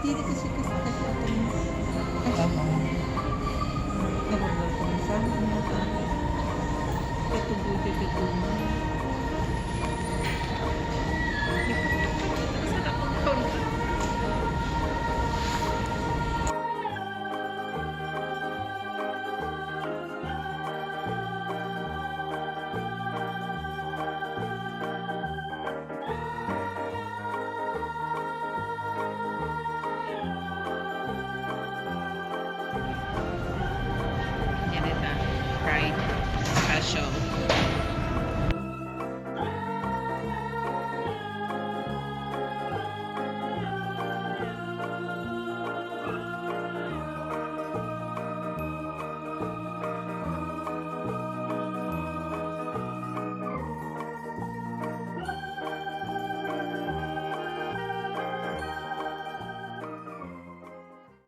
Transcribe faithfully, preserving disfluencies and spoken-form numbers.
Dili kasi kasakit ako. Tama. Nabagay ko na sana ang mata. Ito buti, ito buti. Yan ito. Fried cashew.